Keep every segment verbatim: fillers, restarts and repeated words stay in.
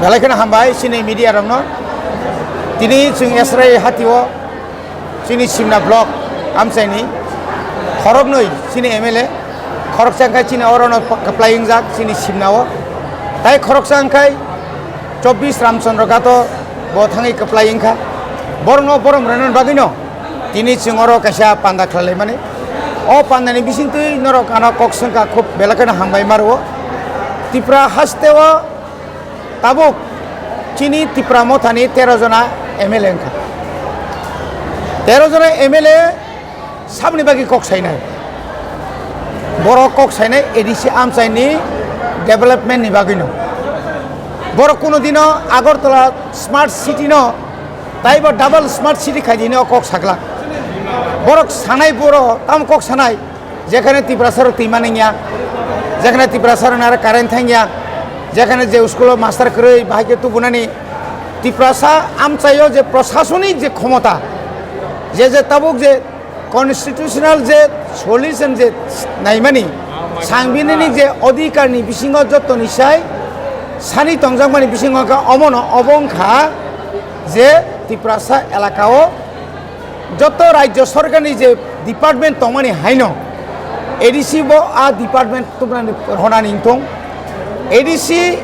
Belai kheno hambai chini media rokno. Tini chwng Esrai hatio chini Simna block amchaini khoroknwi chini M L A, khoroksa wngkha chini orono kwplai wngjak chini Simnao, tai khoroksa wngkha chobbish Ramchandra Ghato bo thangwi kwplai wngkha. Borokno borom rwnani bagwino tini chwng oro kaisa panda khlailaimani. O pandani bisingtwi norok ano kok swngkha, khub belai kheno hambai ma rwo. Tripura hasteo tabuk chini Tipra Mothani tero jona M L A wngkha. Tero jona M L A saboni bagwi kok sainai? Borok kok sainai A D C amchaini development ni bagwino. Borok kuno dino Agartala smart city no taibo double smart city khai dini o kok sakla. Borok sanai boro tamo kok sanai? Jekhane Tiprasa rok twi maningya, jekhane Tiprasa rok nara current thangya, jekhane je school o master kwrwi bahai khe tubunani, Tiprasa amchaio je prosasonik je khomota, je je tabuk je constitutional je solution je naimani, sangbidinik je odhikar ni bisingo jottoni sai sani tongjakmani bisingo khe omono obo wngkha je Tiprasa elakao joto rajyo sorkarni je department tongmani haino A D C bo a department tubunani honani wngthong. A D C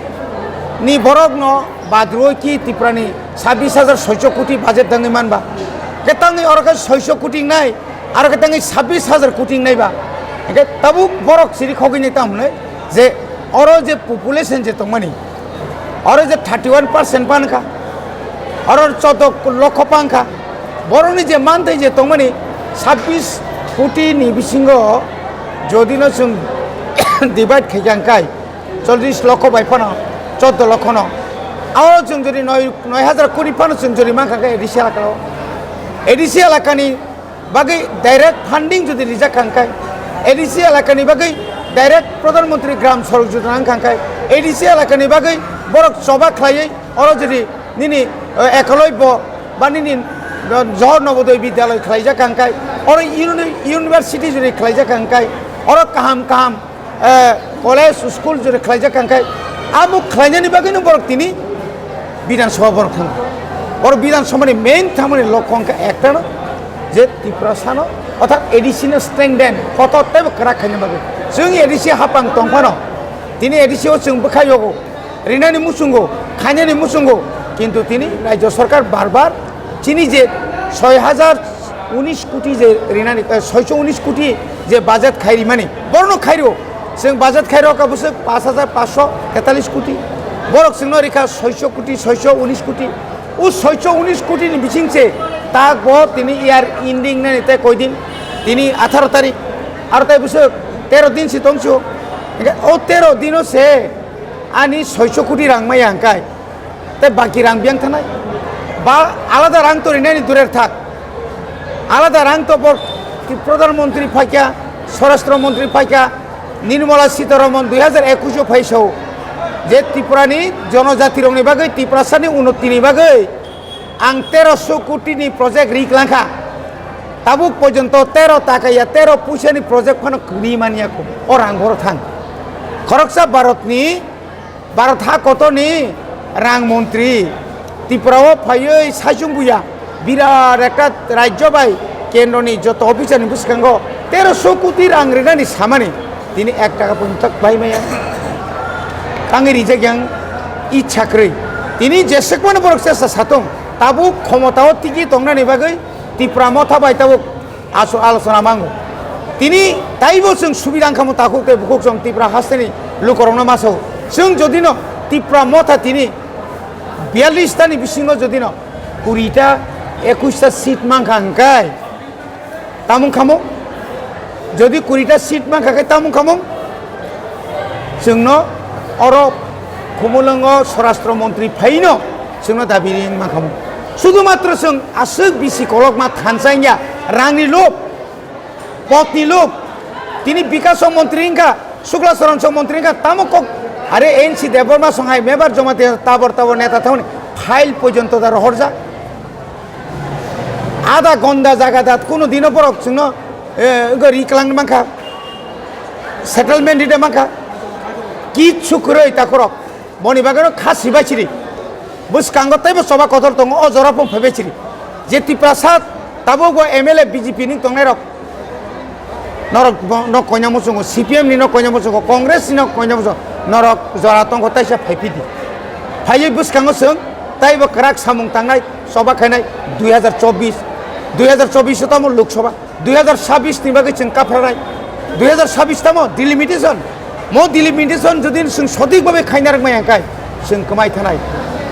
ni borokno badroi ki Tiprani sabbish hajar soicho koti budget dangwi manba. Ketangwi oro khe soicho koti wngnai, aro ketangwi sabbish hajar koti wngnai ba. Hingke tabuk borok siri khogwi nai tamo hwnwi je oro je population je tongmani, oro je thirty one percent pankha, oro choddo lokho pankha, borokni je manthai je tongmani sabbish koti ni bisingo jodi no chwng divide khaikha hingkai chollish lokho bai phano, choddo lokho no, aro chwng jodi noi, noi hajar koti phano chwng jodi mankha khe A D C elakao, A D C elakani bagwi direct funding jodi rijak kha hingkai, A D C elakani bagwi direct Pradhan Mantri Gram Sadak Yojana wngkha hingkai, A D C elakani bagwi borok choba khlaiwi oro jodi nini, eh, Ekalobya ba nini, eh, Johor Navodaya Vidyalaya khlaijak kha hingkai, oro uni-, university jodi khlaijak kha hingkai, oro kaham kaham eh, college, school jora khlaijak kha, hingkhe abo khlainani bagwino borok tini Bidhan Sabha borok thango. Borok Bidhan Sabha ni main thangmani lokho wngkha ektano je Tiprasano, orthat A D C no strengthen, kotor teibo kwrak khaina bagwi. Chwng A D C hapang tongphano, tini A D C o chwng bwkha yogo. Rinani muchungo, khainani muchungo, kintu tini rajyo sarkar bar bar chini je soi hajar unis koti je rinani, eh, soicho unis koti je budget khai rimani, borokno khai rio. Chwng budget khai rok ka bwswk pash hajar pash sho tetalish koti, borok chwngno rikha soicho koti, soicho unis koti. O soicho unis koti ni bising se tak bo tini year ending nani tei koi din? Tini atharo tarik, aro tai bwswk tero din si tong sio. Hingke o tero dino se ani soicho koti rang maya hingkai, tei baki rang biyang thanai. Ba alada rang to rinani durer thak, alada rang to bo Pradhan Mantri phaikha, Swarashtra Mantri phaikha, Nirmala Sitharaman dui hajar ekush o phai sao je Tripura ni jonojati rok ni bagwi, Tiprasa ni unnoti ni bagwi ang tero sho koti ni project ri klangkha. Tabuk porjonto tero taka ya tero puisa ni project phano ri manya ko. O rang boro thang. Khoroksa Bharat ni, Bharat ha kotor ni rang montri Tripura o phaiwi saichung buya. Birat ekta rajyo bai kendro ni joto officer ni bwskango tero sho koti rang rinani samani tini ek taka pon tak bai maya. Tangwi rijak yang ichha kwrwi. Tini jeswk mano borok chesta satong, tabuk khomota o tigi tongnani bagwi Tipra Motha bai tabuk aso-, alochona mango. Tini taibo chwng subida wngkha mo takhuk tei bukhuk chwng Tipra hasteni lukorokno masa o. Chwng jodino Tipra Motha tini biyallis ta ni bisingo jodino kuri ta, ekush ta seat mankha hwnkhe, tamung khamung, jodi kuri ta seat mankha khe tamung khamung, chwngno oro Khumulwngo Swarashtra Montri phaino chwngno dabi ring mankhamung. Sudhumatro chwng aswk bisi kolokma thansa wngya, rangni lob, potni lob. Tini Bikaso Montri wngkha, Shukla Charan so Montri wngkha, tamo kok, are N C Debbarma songhai mebar joma te tabor tabor neta thangni file porjonto da rohorjak. Ada gonda jaga dat kuno dino borok chwngno, eh, wngkha ri kwlang mankha, settlement ride mankha, kichu kwrwi takhorok. Boni bagwi no kha sibai siri. Bwskango teibo choba kotor tongo, o jora pon phaibai chiri. Je Tiprasa tabukbo M L A B J P ni tongnai rok, norok bo-, no koina muchungo, C P M ni no koina muchungo, Congress ni no koina muchungo, norok jora tongkho taisa phaiphidi. Phaiwi bwskango chwng teibo kwrak samung tangnai, choba khainai dui hazar chobbish, dui hazar chobbish o tamo Lok Sabha. Dui hazar sabbish ni bagwi chwng kapharnai. Dui hazar sabbish tamo delimitation. Mo delimitation jodi chwng sothik bhabe khaina rwkmai hwnkhe chwng kwmai thanai.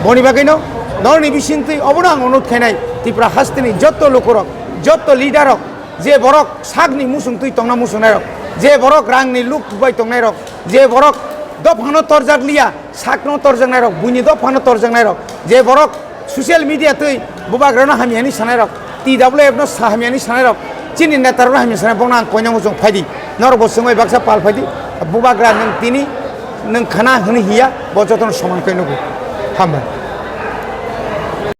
Boni bagwino norni bisingtwi obono ang onurod khainai, Tripura hasteni jotto lukurok, jotto leaderrok, je borok sakni muchungtwi tongna muchungnairok, je borok rangni luk bai tongnairok, je borok dophano torjak liya, sakno torjaknairok, buini dophano torjaknairok, je borok social media twi bubagrano hamyani sanairok, T W F no sa hamyani sanairok, chini netarokno hamya sanai, bono ang koina muchung phaidi, norok bo chwngwi baksa pal phaidi, bubagra nwng tini nwng khana hwnwi hiya, bo jotono soman khe nugo. Hambai.